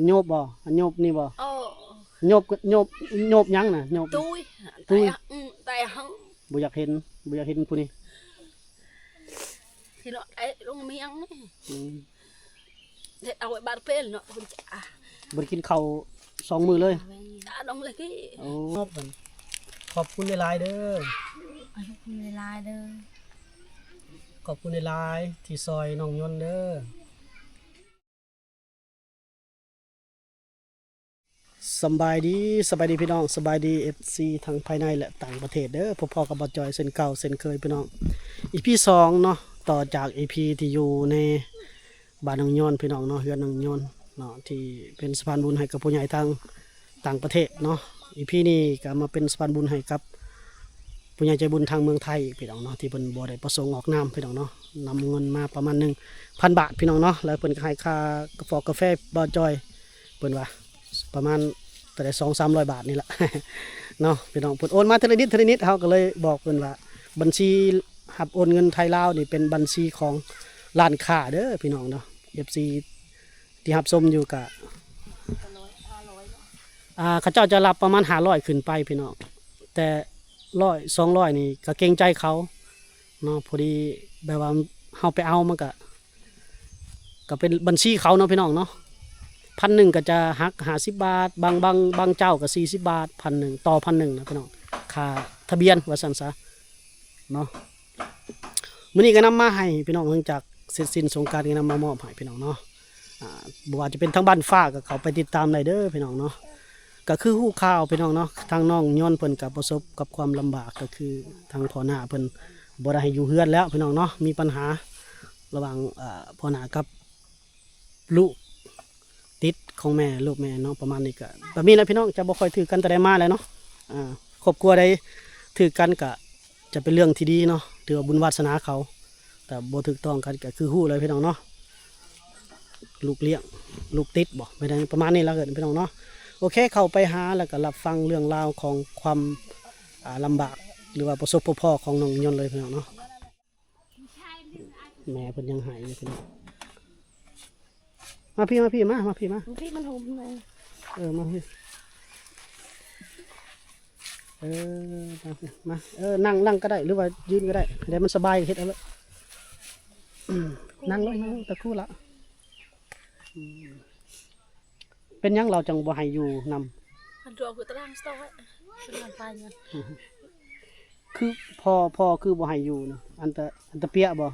ໂຍບບໍ່? ອັນໂຍບນີ້ບໍ່? ເອີ ໂຍບ ໂຍບ ໂຍບຫຍັງນະ? ໂຍບ ຕຸ້ຍ ຕຸ້ຍ ແຕ່ຫຶງ ບໍ່ຢາກເຫັນ ບໍ່ຢາກເຫັນຜູ້ນີ້ ທີ່ເນາະ ໄອ້ລົງມຽງນີ້ ອືມ ເຮັດເອົາໄວ້ບາດເປັນເນາະ ເພິ່ນຈະ ອ່າ ບໍ່ໄດ້ກິນເຂົ້າສອງມື້ເລີຍ ອ່າ ດອງເລີຍ ໂອ້ ຂອບຄຸນຫຼາຍໆເດີ ຂອບຄຸນຫຼາຍໆເດີ ຂອບຄຸນຫຼາຍໆທີ່ຊ່ອຍນ້ອງຍົນເດີ. ສຳບາຍດີ ສະບາຍດີພີ່ນ້ອງ ສະບາຍດີເອັຟຊີທັງພາຍໃນ ແລະ ຕ່າງປະເທດເດີ ພົບພໍ້ກັບບ່າວຈອຍເຊັ່ນເກົ່າເຊັ່ນເຄີຍພີ່ນ້ອງ ອີພີສອງເນາະ ຕໍ່ຈາກອີພີທີ່ຢູ່ໃນບ້ານນ້ອງຍົນພີ່ນ້ອງເນາະ ເຮືອນນ້ອງຍົນເນາະ ທີ່ເປັນສະພານບຸນໃຫ້ກັບຜູ້ໃຫຍ່ທາງຕ່າງປະເທດເນາະ ອີພີນີ້ກໍມາເປັນສະພານບຸນໃຫ້ກັບ ຜູ້ໃຫຍ່ໃຈບຸນທາງເມືອງໄທອີກພີ່ນ້ອງເນາະ ທີ່ເພິ່ນບໍ່ໄດ້ປະສົງອອກນາມພີ່ນ້ອງເນາະ ນຳເງິນມາປະມານໜຶ່ງພັນບາດພີ່ນ້ອງເນາະ ແລ້ວເພິ່ນກໍໃຫ້ຄ່າກາຟອກກາແຟບ່າວຈອຍ ເພິ່ນວ່າປະມານເທົ່າໃດ ສອງສາມຮ້ອຍບາດນີ້ລະເນາະ ພີ່ນ້ອງ ເພິ່ນໂອນມາເທື່ອລະນິດເທື່ອລະນິດ ເຮົາກໍເລີຍບອກເພິ່ນວ່າ ບັນຊີຮັບໂອນເງິນໄທລາວນີ້ເປັນບັນຊີຂອງຮ້ານຄ້າເດີພີ່ນ້ອງເນາະ ເອັຟຊີ ທີ່ຮັບຊົມຢູ່ກະ ອ່າ ເຂົາເຈົ້າຈະຮັບປະມານຫ້າຮ້ອຍຂຶ້ນໄປພີ່ນ້ອງ ແຕ່ຮ້ອຍ ສອງຮ້ອຍນີ້ກະເກງໃຈເຂົາເນາະ ພໍດີແບບວ່າເຮົາໄປເອົາມັນກະ ກະເປັນບັນຊີເຂົາເນາະພີ່ນ້ອງເນາະ ພັນໜຶ່ງກະຈະຫັກຫ້າສິບບາດ ບາງ ບາງ ບາງເຈົ້າກະສີ່ສິບບາດ ພັນໜຶ່ງ ຕໍ່ພັນໜຶ່ງນະພີ່ນ້ອງ ຄ່າທະບຽນວ່າຊັ້ນຊະ ເນາະ ມື້ນີ້ກໍນຳມາໃຫ້ພີ່ນ້ອງ ຫຼັງຈາກເສັດສິ້ນສົງການກໍນຳມາມອບໃຫ້ພີ່ນ້ອງເນາະ ອ່າ ບໍ່ວ່າຈະເປັນທາງບ້ານຟ້າກໍເຂົ້າໄປຕິດຕາມໄດ້ເດີພີ່ນ້ອງເນາະ ກໍຄືຮູ້ຂ່າວພີ່ນ້ອງເນາະ ທາງນ້ອງຍົນເພິ່ນກໍປະສົບກັບຄວາມລຳບາກ ກໍຄືທາງພໍ່ນ້າເພິ່ນບໍ່ໄດ້ໃຫ້ຢູ່ເຮືອນແລ້ວພີ່ນ້ອງເນາະ ມີບັນຫາລະຫວ່າງ ເອີ ພໍ່ນ້າກັບ ລູກຕິດຂອງແມ່ ລູກແມ່ເນາະ ປະມານນີ້ກະແບບນີ້ແຫຼະພີ່ນ້ອງ ຈະບໍ່ຄ່ອຍຖືກກັນແຕ່ໃດມາແລ້ວເນາະ ອ່າ ຄອບຄົວໃດຖືກກັນກະຈະເປັນເລື່ອງທີ່ດີເນາະ ຖືວ່າບຸນວາສະໜາເຂົາ ແຕ່ບໍ່ຖືກຕ້ອງກັນກະຄືຮູ້ແລ້ວພີ່ນ້ອງເນາະ ລູກລ້ຽງ ລູກຕິດບໍ ແມ່ນຫຍັງປະມານນີ້ລະເອີ້ນພີ່ນ້ອງເນາະ ໂອເຄ ເຂົ້າໄປຫາ ແລ້ວກະຮັບຟັງເລື່ອງລາວຂອງຄວາມ ອ່າ ລຳບາກ ຫຼືວ່າປະສົບພົບພໍ້ຂອງນ້ອງຍົນເລີຍພີ່ນ້ອງເນາະ. ແມ່ເພິ່ນຍັງໄຫ້ຢູ່ພີ່ນ້ອງ ມາພີ່ ມາພີ່ ມາ ມາພີ່ ມາ ມາ ພີ່ ມັນຫົມນະ ເອີ ມາພີ່ ເອີ ມາ ມາ ເອີ ນັ່ງ ນັ່ງກໍໄດ້ ຫຼືວ່າຢືນກໍໄດ້ ໃຫ້ໄດ້ມັນສະບາຍ ເຮັດເອົາເລີຍ ນັ່ງລົງ ນັ່ງຕະຄູລະ ອືມ. ເປັນຫຍັງລາວຈັ່ງບໍ່ໃຫ້ຢູ່ນຳ? ຄືພໍ່ ພໍ່ຄືບໍ່ໃຫ້ຢູ່ນະ? ອັນຕະ ອັນຕະເປຍບໍ່?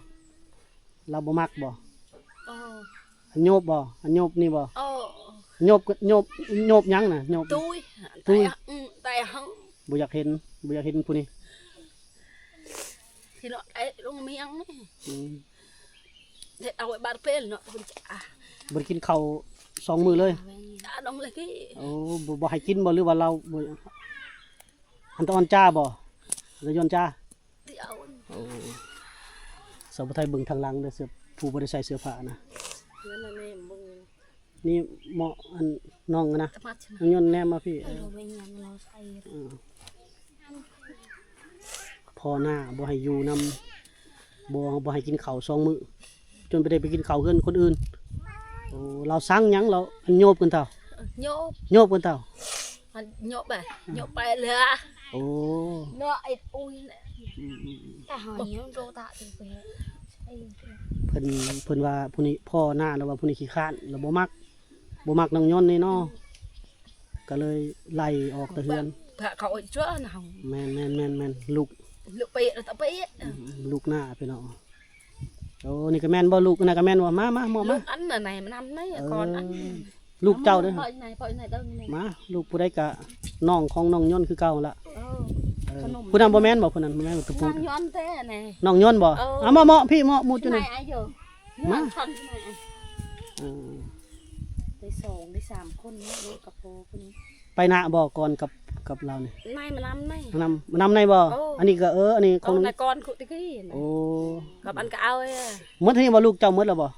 ລາວບໍ່ມັກບໍ່? ອັນໂຍບບໍ່? ອັນໂຍບນີ້ບໍ່? ໂຍບ ໂຍບ ໂຍບຫຍັງນະ? ໂຍບຕຸ້ຍ ຕຸ້ຍ ແຕ່ຫຶງ ບໍ່ຢາກເຫັນ ບໍ່ຢາກເຫັນຜູ້ນີ້ ທີ່ເນາະ ໄອ້ລົງມຽງນີ້ ອືມ ເຮັດເອົາໄວ້ບາດເປັນເນາະ ເພິ່ນຈະ ອ່າ ບໍ່ໄດ້ກິນເຂົ້າສອງມື້ເລີຍ ອ່າ ດອງເລີຍ ໂອ້ ບໍ່ ບໍ່ໃຫ້ກິນບໍ່ ຫຼືວ່າລາວບໍ່ ອັນຕະອອນຈ້າບໍ່ ລະຍ້ອນຈ້າ ໂອ້ ສາວຜູ້ໄທເບິ່ງທາງຫຼັງເດີ ເສື້ອ ຜູ້ບໍ່ໄດ້ໃສ່ເສື້ອຜ້ານະ ນັ້ນນະ ແມ່ເບິ່ງ ນີ້ເໝາະ ອັນ ນ້ອງນະ ນ້ອງຍົນແນມມາພີ້ ເອີ ເອີ ພໍ່ໜ້າບໍ່ໃຫ້ຢູ່ນຳ ບໍ່ ບໍ່ໃຫ້ກິນເຂົ້າສອງມື້ ຈົນໄປໄດ້ໄປກິນເຂົ້າເຮືອນຄົນອື່ນ ໂອ້ ລາວສັ່ງຫຍັງລາວ ອັນໂຍບກັນເທົ່າ ໂຍບ ໂຍບກັນເທົ່າ ໂຍບໄປ ໂຍບໄປເລີຍ ໂອ້ ເນາະ ໄອ້ປຸ້ຍ ອືມ ຕາຫອຍໂຕຕາເປັນເປ ເພິ່ນ ເພິ່ນວ່າຜູ້ນີ້ພໍ່ໜ້າ ລະວ່າຜູ້ນີ້ຂີ້ຄ້ານ ລະບໍ່ມັກ ບໍ່ມັກນ້ອງຍົນນີ້ເນາະ ກໍເລີຍໄລ່ອອກແຕ່ເຮືອນ ພະເຂົາເອີ້ນເຈົ້ານະ ແມ່ນໆໆໆ ລູກ ລູກເປ ລູກເປ ອືມ ລູກໜ້າພີ່ນ້ອງ ໂອ້ ນີ້ກໍແມ່ນບໍ່? ລູກອັນນັ້ນກໍແມ່ນບໍ່? ມາ ມາ ມາ ມາ ອັນນັ້ນນະ ມັນນຳໃນ ເອີ ກ່ອນອັນ ລູກເຈົ້າເດີ ມາ ລູກຜູ້ໃດກະນ້ອງຂອງນ້ອງຍົນຄືເກົ່າຫັ້ນລະ ເອີ ເອີ ຜູ້ນັ້ນບໍ່ແມ່ນບໍ່? ຜູ້ນັ້ນບໍ່ແມ່ນຕະປູ ນ້ອງຍົນແທ້ນີ້ ນ້ອງຍົນບໍ່? ເອີ ເອົາມາເໝາະ ມາເໝາະ ພີ່ເໝາະ ໝູດຢູ່ນີ້ ມາ ໄດ້ສອງ ໄດ້ສາມຄົນເນາະ ລູກກັບພໍ່ເພິ່ນ ໄປນະບໍ່ກ່ອນກັບ ກັບລາວນີ້? ໃນມານຳໃນ ມານຳ ມານຳໃນບໍ່? ເອີ ອັນນີ້ກໍ ເອີ ອັນນີ້ຂອງ ເອີ ນະກ່ອນຄຸຕະກີ້ ໂອ້ ກັບອັນກໍເອົາ ໝົດນີ້ບໍ່? ລູກເຈົ້າໝົດແລ້ວບໍ່?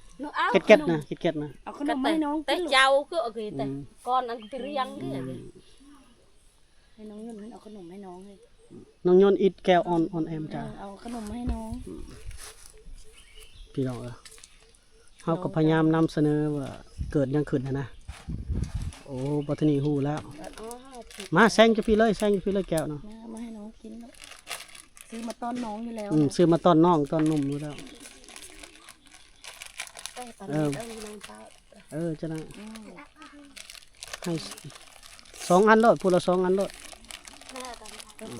ເກັດໆນະ ເກັດໆນະ ເອົາຂະໜົມໃຫ້ນ້ອງ ແຕ່ເຈົ້າຄືເອົາແຕ່ ອືມ ກ່ອນອັນໄປຮຽງ ອືມ ໃຫ້ນ້ອງຍົນ ເອົາຂະໜົມໃຫ້ນ້ອງເລີຍ ນ້ອງຍົນອິດແກ້ວອ່ອນ ອ່ອນແອມຈ້າ ເອີ ເອົາຂະໜົມໃຫ້ນ້ອງ ອືມ ພີ່ນ້ອງເອີຍ ເຮົາກໍພະຍາຍາມນຳສະເໜີວ່າເກີດຫຍັງຂຶ້ນຫັ້ນນະ ໂອ້ ບັດທີນີ້ຮູ້ແລ້ວ. ມາແຊງຢູ່ພີ້ເລີຍ ແຊງຢູ່ພີ້ເລີຍແກ້ວນະ. ມາ ມາໃຫ້ນ້ອງກິນລູກ. ຊື້ມາຕ້ອນນ້ອງຢູ່ແລ້ວ. ອືມ ຊື້ມາຕ້ອນນ້ອງ ຕ້ອນໜຸ່ມຢູ່ແລ້ວ. ເອີ ເອີ ເອີ ຈັ່ງນັ້ນ. ອືມ ໃຫ້ສອງອັນໂລດ ຜູ້ລະສອງອັນໂລດ.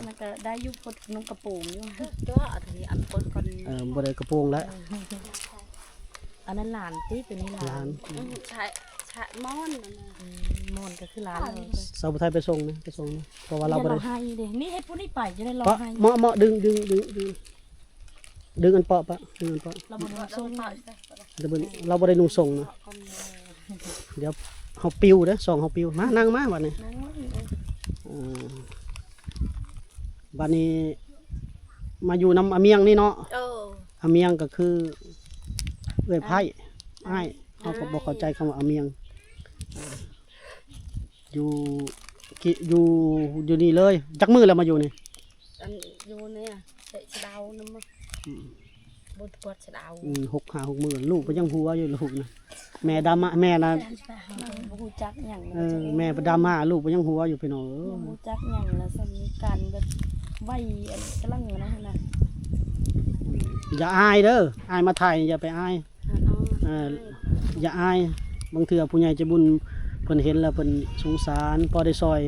ມັນກໍໄດ້ຢູ່ ປົດນຸ່ງກະໂປງຢູ່. ຕົວອັນນີ້ອັນປົດກ່ອນ. ເອີ ບໍ່ໄດ້ກະໂປງແລ້ວ. ອັນນັ້ນຫຼານຕິ ຕົວນີ້ຫຼານ. ຫຼານ. ອືມ ໃຊ່ ໃຊ່ ໝອນນັ້ນນະ. ອືມ ໝອນກໍຄືຫຼານ. ສາວຜູ້ໄທໄປສົ່ງນະ ໄປສົ່ງນະ ເພາະວ່າລາວບໍ່ໄດ້. ນີ້ເຮັດຜູ້ນີ້ໄປ ຈະໄດ້ລອງໃຫ້. ເໝາະ ເໝາະ ດຶງ ດຶງ ດຶງ ດຶງ. ດຶງອັນເປາະປະ ດຶງອັນເປາະ. ລາວບໍ່ໄດ້ນຸ່ງສົ້ງ ລາວບໍ່ໄດ້ນຸ່ງສົ້ງນະ. ດຽວເຮົາປິວເດີ ຊ່ອງເຮົາປິວ. ມາ ນັ່ງມາບັດນີ້. ເອີ ບັດນີ້ມາຢູ່ນຳອາມຽງນີ້ເນາະ. ເອີ ອາມຽງກໍຄືເອື້ອຍໄພ້ ອ້າຍ. ເຮົາກໍບໍ່ເຂົ້າໃຈຄຳວ່າອາມຽງ. ຢູ່ ຢູ່ ຢູ່ນີ້ເລີຍ. ຈັກມື້ແລ້ວມາຢູ່ນີ້? ອັນຢູ່ນີ້ ເສຍສະເດົານຳ. ອືມ ບໍ່ກວດສະເດົາ. ອືມ ຫົກ ຫ້າ ຫົກມື້. ລູກໄປຍັງຫົວຢູ່ ລູກນະ. ແມ່ດາມາ ແມ່ນະ ບໍ່ຮູ້ຈັກຫຍັງ. ເອີ ແມ່ໄປດາມາ ລູກໄປຍັງຫົວຢູ່ ພີ່ນ້ອງເອີຍ. ບໍ່ຮູ້ຈັກຫຍັງລະ ສ່ຳມີການແບບໄວອັນກຳລັງນະຫັ້ນນະ. ຢ່າອາຍເດີ ອາຍມາຖ່າຍ ຢ່າໄປອາຍ. ເອີ ຢ່າອາຍ. ບາງເທື່ອຜູ້ໃຫຍ່ໃຈບຸນເພິ່ນເຫັນແລ້ວເພິ່ນສົງສານ ພໍໄດ້ຊ່ອຍ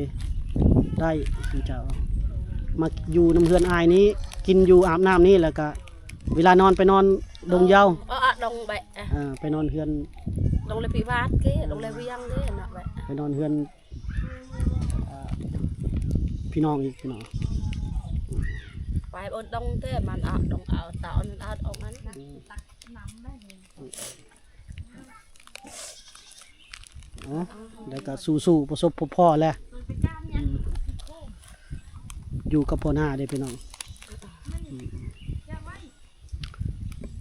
ໄດ້. ເຈົ້າ ມາຢູ່ນຳເຮືອນອ້າຍນີ້ ກິນຢູ່ອາບນ້ຳນີ້ ແລ້ວກະເວລານອນໄປນອນດົງເຍົາ. ເອີ ດົງແບະ. ເອີ ໄປນອນເຮືອນດົງລະພິວາດເກ ດົງລະວຽງເກນະແບະ. ໄປນອນເຮືອນ ເອີ ພີ່ນ້ອງອີກ ພີ່ນ້ອງ. ໄປບົນດົງເກ ມັນອາດດົງເອົາຕາອອນອາດອອກມັນ. ອືມ. ເອົາ ແລ້ວກໍສູ້ໆ ປະສົບພົບພໍ້ແຫຼະ. ອືມ ຢູ່ກັບພໍ່ໜ້າເດ້ພີ່ນ້ອງ. ອືມ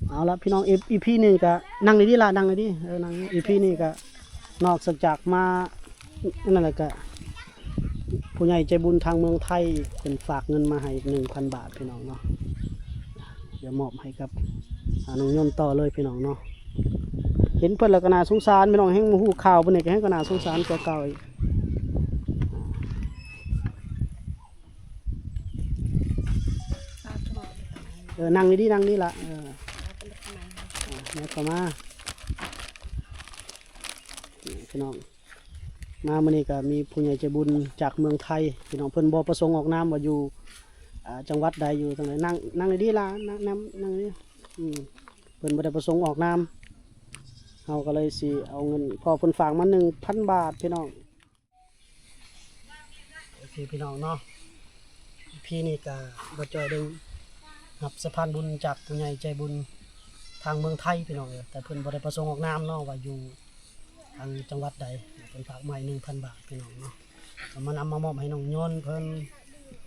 ເອົາລະພີ່ນ້ອງ ອີ ອີພີນີ້ກໍ ນັ່ງດີໆລະ ນັ່ງດີໆ. ເອີ ນັ່ງ ອີພີນີ້ກໍ ນອກເສຍຈາກມາ ນັ້ນແຫຼະ ກະຜູ້ໃຫຍ່ໃຈບຸນທາງເມືອງໄທເພິ່ນຝາກເງິນມາໃຫ້ອີກໜຶ່ງພັນບາດພີ່ນ້ອງເນາະ. ດຽວມອບໃຫ້ກັບ ອາ ນ້ອງຍົນຕໍ່ເລີຍພີ່ນ້ອງເນາະ. ເຫັນເພິ່ນແລ້ວກໍໜ້າສົງສານພີ່ນ້ອງ ແຮງຮູ້ຂ່າວເພິ່ນນີ້ກໍແຮງກໍໜ້າສົງສານກວ່າເກົ່າອີກ. ເອີ ນັ່ງດີໆ ນັ່ງດີລະ. ເອີ ເອົາເຂົ້າມາ ພີ່ນ້ອງ. ມາມື້ນີ້ກໍມີຜູ້ໃຫຍ່ໃຈບຸນຈາກເມືອງໄທ ພີ່ນ້ອງ ເພິ່ນບໍ່ປະສົງອອກນາມວ່າຢູ່ ອາ ຈັງຫວັດໃດ ຢູ່ທາງໃດ. ນັ່ງ ນັ່ງດີໆລະ ນັ່ງ ນັ່ງ ນັ່ງດີ. ອືມ ເພິ່ນບໍ່ໄດ້ປະສົງອອກນາມ ເຮົາກໍເລີຍຊິເອົາເງິນ ເພາະເພິ່ນຝາກມາໜຶ່ງພັນບາດ ພີ່ນ້ອງ. ໂອເຄພີ່ນ້ອງເນາະ ອີພີນີ້ກະບ່າວຈ້ອຍໄດ້ຮັບສະພານບຸນຈາກຜູ້ໃຫຍ່ໃຈບຸນທາງເມືອງໄທພີ່ນ້ອງເອີຍ. ແຕ່ເພິ່ນບໍ່ໄດ້ປະສົງອອກນາມເນາະວ່າຢູ່ທາງຈັງຫວັດໃດ ເພິ່ນຝາກມາໃຫ້ໜຶ່ງພັນບາດພີ່ນ້ອງເນາະ. ກໍມານຳມາມອບໃຫ້ນ້ອງຍົນເພິ່ນ.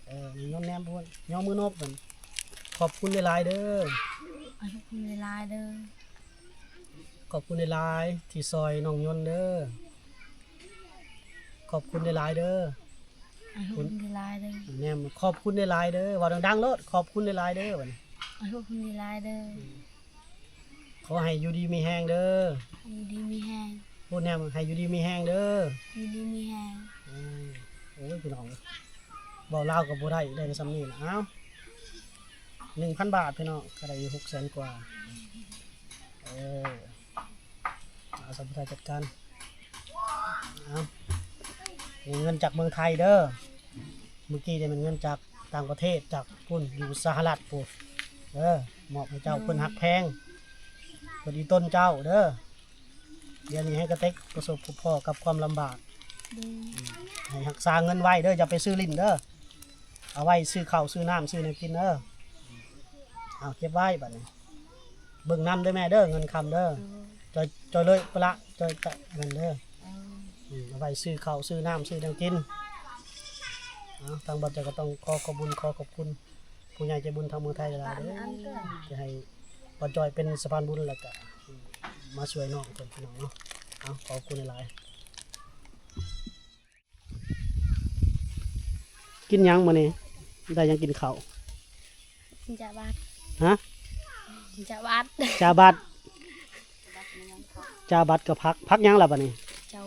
ເອີ ນ້ອງຍົນແນມເພິ່ນ ຍໍມືນົບເພິ່ນ. ຂອບຄຸນຫຼາຍໆເດີ. ຂອບຄຸນຫຼາຍໆເດີ. ຂອບຄຸນຫຼາຍໆທີ່ຊ່ອຍນ້ອງຍົນເດີ. ຂອບຄຸນຫຼາຍໆເດີ. ຂອບຄຸນຫຼາຍໆເດີ. ແມ່ນ ຂອບຄຸນຫຼາຍໆເດີ. ເວົ້າດັງໆໂລດ. ຂອບຄຸນຫຼາຍໆເດີ. ບັດນີ້ ຂອບຄຸນຫຼາຍໆເດີ. ຂໍໃຫ້ຢູ່ດີມີແຮງເດີ. ຢູ່ດີມີແຮງ. ໂອ້ ແນມ ໃຫ້ຢູ່ດີມີແຮງເດີ. ຢູ່ດີມີແຮງ. ເອີ ໂອ້ຍ ພີ່ນ້ອງ ເວົ້າລາວກໍບໍ່ໄດ້ ໄດ້ແຕ່ສ່ຳນີ້ລະ. ເອົາ ໜຶ່ງພັນບາດພີ່ນ້ອງ ກໍໄດ້ຢູ່ຫົກແສນກວ່າ. ເອີ ເອົາ ສາວຜູ້ໄທຈັດການ. ເອົາ ນີ້ເງິນຈາກເມືອງໄທເດີ. ມື້ກີ້ນີ້ແມ່ນເງິນຈາກຕ່າງປະເທດ ຈາກພຸ້ນ ຢູ່ສະຫະລັດພຸ້ນເດີ. ມອບໃຫ້ເຈົ້າ. ເອີ ເພິ່ນຮັກແພງ ເພິ່ນອີຕົນເຈົ້າເດີ. ດຽວນີ້ໃຫ້ກະເຕັກປະສົບພົບພໍ້ກັບຄວາມລຳບາກ. ເດີ. ໃຫ້ຮັກສາເງິນໄວ້ເດີ ຢ່າໄປຊື້ຫຼິ້ນເດີ. ເອົາໄວ້ຊື້ເຂົ້າຊື້ນ້ຳຊື້ແນວກິນເດີ. ເອົາເກັບໄວ້ບັດນີ້ ເບິ່ງນຳເດີແມ່ເດີ ເງິນຄຳເດີ. ເອີ ຈ່ອຍ ຈ່ອຍເລີຍປະລະ ຈ່ອຍກະເງິນເດີ. ເອີ ອືມ ເອົາໄວ້ຊື້ເຂົ້າຊື້ນ້ຳຊື້ແນວກິນ. ເອົາ ທາງບ່າວຈ້ອຍກໍຕ້ອງຂໍຂອບບຸນ ຂໍຂອບຄຸນຜູ້ໃຫຍ່ໃຈບຸນທາງເມືອງໄທຫຼາຍໆເດີ ທີ່ໃຫ້ບ່າວຈ້ອຍເປັນສະພານບຸນ ແລ້ວກະ ອືມ ມາຊ່ວຍນ້ອງເພິ່ນ ພີ່ນ້ອງເນາະ. ເອົາ ຂອບຄຸນຫຼາຍໆ. ກິນຫຍັງມື້ນີ້? ໄດ້ຫຍັງກິນເຂົ້າ? ກິນຈາບັດ. ຮະ? ກິນຈາບັດ. ຈາບັດ. ຈາບັດກັບຜັກ. ຜັກຫຍັງລະບັດນີ້? ເຈົ້າ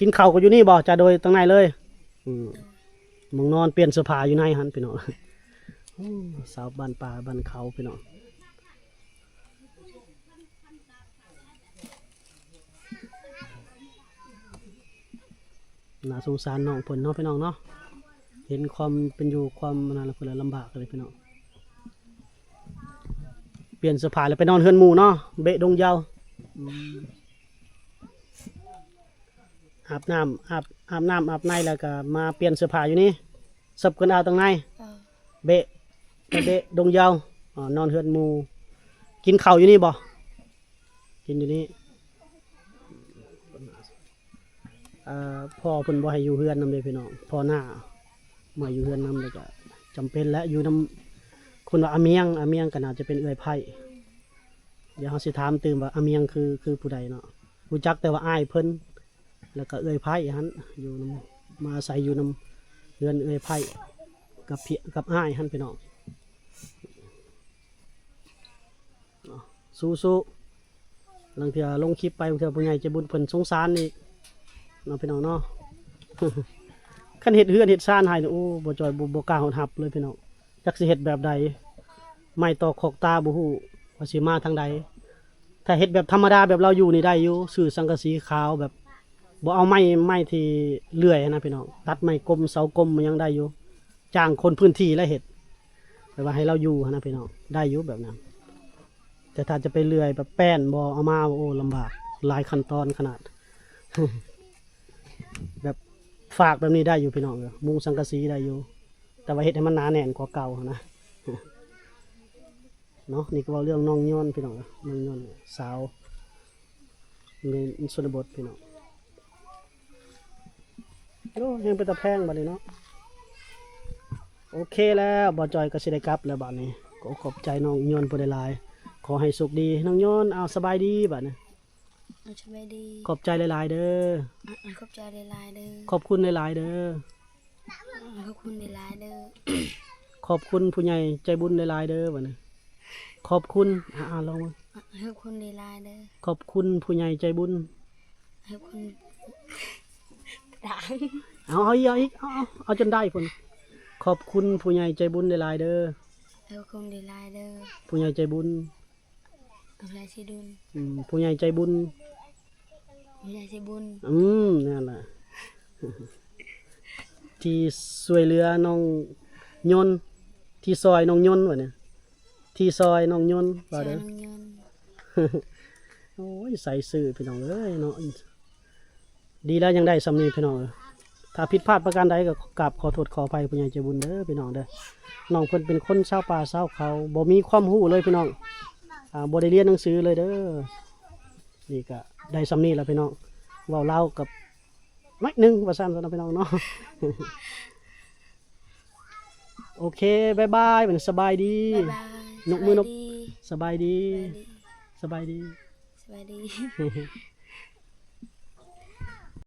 ກິນເຂົ້າກໍຢູ່ນີ້ບໍ່? ຈະໂດຍທາງໃນເລີຍ. ອືມ ໂດຍ ໝ່ອງນອນ ປ່ຽນເສື້ອຜ້າຢູ່ໃນຫັ້ນພີ່ນ້ອງ. ໂອ້ ສາວບ້ານປ່າບ້ານເຂົາພີ່ນ້ອງ. ໜ້າສົງສານນ້ອງເພິ່ນເນາະພີ່ນ້ອງເນາະ, ເຫັນຄວາມເປັນຢູ່ ຄວາມອັນນັ້ນລະ ເພິ່ນລະລຳບາກເລີຍພີ່ນ້ອງ. ປ່ຽນເສື້ອຜ້າແລ້ວໄປນອນເຮືອນໝູ່ເນາະ ເບະດົງຍາວ. ອືມ ອາບນ້ຳ ອາບ ອາບນ້ຳອາບໃນ ແລ້ວກໍມາປ່ຽນເສື້ອຜ້າຢູ່ນີ້ ເສິບກັນອາບທາງໃນ. ເອີ ເບະ ໄປເບະດົງຍາວ. ອໍ ນອນເຮືອນໝູ່. ກິນເຂົ້າຢູ່ນີ້ບໍ່? ກິນຢູ່ນີ້. ເອີ ພໍ່ເພິ່ນບໍ່ໃຫ້ຢູ່ເຮືອນນຳເດ້ພີ່ນ້ອງ, ພໍ່ນ້າບໍ່ໃຫ້ຢູ່ເຮືອນນຳ ແລ້ວກະຈຳເປັນແຫຼະ ຢູ່ນຳຄົນວ່າອາມຽງ, ອາມຽງກໍໜ້າຈະເປັນເອື້ອຍໃພ້. ດຽວເຮົາຊິຖາມຕື່ມວ່າອາມຽງຄື ຄືຜູ້ໃດເນາະ, ຮູ້ຈັກແຕ່ວ່າອ້າຍເພິ່ນ ແລ້ວກໍເອື້ອຍໃພ້ຫັ້ນ ຢູ່ນຳ ມາອາໄສຢູ່ນຳເຮືອນເອື້ອຍໃພ້ກັບພີ່ ກັບອ້າຍຫັ້ນພີ່ນ້ອງ. ເນາະ ສູ້ໆ. ລາງເທື່ອລົງຄລິບໄປ ບາງເທື່ອຜູ້ໃຫຍ່ໃຈບຸນເພິ່ນສົງສານອີກເນາະພີ່ນ້ອງເນາະ. ຄັນເຮັດເຮືອນເຮັດຊານໃຫ້ນີ້ ໂອ້ ບໍ່ຈ່ອຍ ບໍ່ ບໍ່ກ້າຮອດຮັບເລີຍພີ່ນ້ອງ, ຈັກຊິເຮັດແບບໃດ. ໄມ້ຕອກຂອກຕາບໍ່ຮູ້ວ່າຊິມາທາງໃດ. ຖ້າເຮັດແບບທຳມະດາແບບລາວຢູ່ນີ້ໄດ້ຢູ່, ຊື້ສັງກະສີຂາວ ແບບບໍ່ເອົາໄມ້ ໄມ້ທີ່ເລື່ອຍຫັ້ນນະພີ່ນ້ອງ, ຕັດໄມ້ກົມ ເສົາກົມ ມັນຍັງໄດ້ຢູ່. ຈ້າງຄົນພື້ນທີ່ແຫຼະເຮັດ ແບບວ່າໃຫ້ລາວຢູ່ຫັ້ນນະພີ່ນ້ອງ, ໄດ້ຢູ່ແບບນັ້ນ. ແຕ່ຖ້າຈະໄປເລື່ອຍແບບແປ້ນບໍ່ເອົາມາ ໂອ້ ລຳບາກ ຫຼາຍຂັ້ນຕອນຂະໜາດ. ແບບຝາກແບບນີ້ໄດ້ຢູ່ພີ່ນ້ອງເອີຍ, ມຸງສັງກະສີໄດ້ຢູ່, ແຕ່ວ່າເຮັດໃຫ້ມັນໜາແໜ້ນກວ່າເກົ່າຫັ້ນນະ. ເນາະ ນີ້ກໍເວົ້າເລື່ອງນ້ອງຍອນພີ່ນ້ອງເອີຍ, ນ້ອງຍອນສາວໃນຊົນນະບົດພີ່ນ້ອງ. ໂອ້ ແຮງເປັນຕາແພງບັດນີ້ເນາະ. ໂອເຄແລ້ວ ບ່າວຈ່ອຍກໍຊິໄດ້ກັບແລ້ວບັດນີ້. ກໍຂອບໃຈນ້ອງຍອນຜູ້ຫຼາຍໆ, ຂໍໃຫ້ໂຊກດີນ້ອງຍອນ. ເອົາ ສະບາຍດີບັດນີ້. ເອົາ ສະບາຍດີ. ຂອບໃຈຫຼາຍໆເດີ. ເອົາ ຂອບໃຈຫຼາຍໆເດີ. ຂອບຄຸນຫຼາຍໆເດີ. ຂອບຄຸນຫຼາຍໆເດີ. ຂອບຄຸນຜູ້ໃຫຍ່ໃຈບຸນຫຼາຍໆເດີບັດນີ້. ຂອບຄຸນ ອ່າ ອ່ານລອງເບິ່ງ. ຂອບຄຸນຫຼາຍໆເດີ. ຂອບຄຸນຜູ້ໃຫຍ່ໃຈບຸນ. ຂອບຄຸນ ເອົາ ເອົາອີກ ເອົາອີກ ເອົາ ເອົາ ເອົາຈົນໄດ້ພຸ້ນ. ຂອບຄຸນຜູ້ໃຫຍ່ໃຈບຸນຫຼາຍໆເດີ. ຂອບຄຸນຫຼາຍໆເດີ. ຜູ້ໃຫຍ່ໃຈບຸນ. ຜູ້ໃຫຍ່ໃຈບຸນ. ອືມ ຜູ້ໃຫຍ່ໃຈບຸນ. ຜູ້ໃຫຍ່ໃຈບຸນ. ອືມ ນັ້ນລະ ທີ່ຊ່ວຍເຫຼືອນ້ອງຍົນ, ທີ່ຊ່ອຍນ້ອງຍົນວ່ານີ້, ທີ່ຊ່ອຍນ້ອງຍົນວ່າເດີ. ຊ່ອຍນ້ອງຍົນ. ໂອ້ຍ ໃສ່ຊື່ພີ່ນ້ອງເອີຍເນາະ. ດີແລ້ວຍັງໄດ້ສ່ຳນີ້ພີ່ນ້ອງເອີຍ. ຖ້າຜິດພາດປະການໃດກໍກາບຂໍໂທດຂໍອະໄພຜູ້ໃຫຍ່ໃຈບຸນເດີພີ່ນ້ອງເດີ. ນ້ອງເພິ່ນເປັນຄົນຊາວປ່າຊາວເຂົາ ບໍ່ມີຄວາມຮູ້ເລີຍພີ່ນ້ອງ, ອ່າ ບໍ່ໄດ້ຮຽນໜັງສືເລີຍເດີ. ນີ້ກໍໄດ້ສ່ຳນີ້ລະພີ່ນ້ອງ, ເວົ້າລາວກັບໜ້ອຍໜຶ່ງວ່າຊັ້ນຊະເນາະພີ່ນ້ອງເນາະ. ໂອເຄ ບາຍບາຍ ບັດນີ້ສະບາຍດີ. ບາຍບາຍ. ນົບມືນົບ. ສະບາຍດີ. ສະບາຍດີ. ສະບາຍດີ. ສະບາຍດີ. ສະບາຍດີ.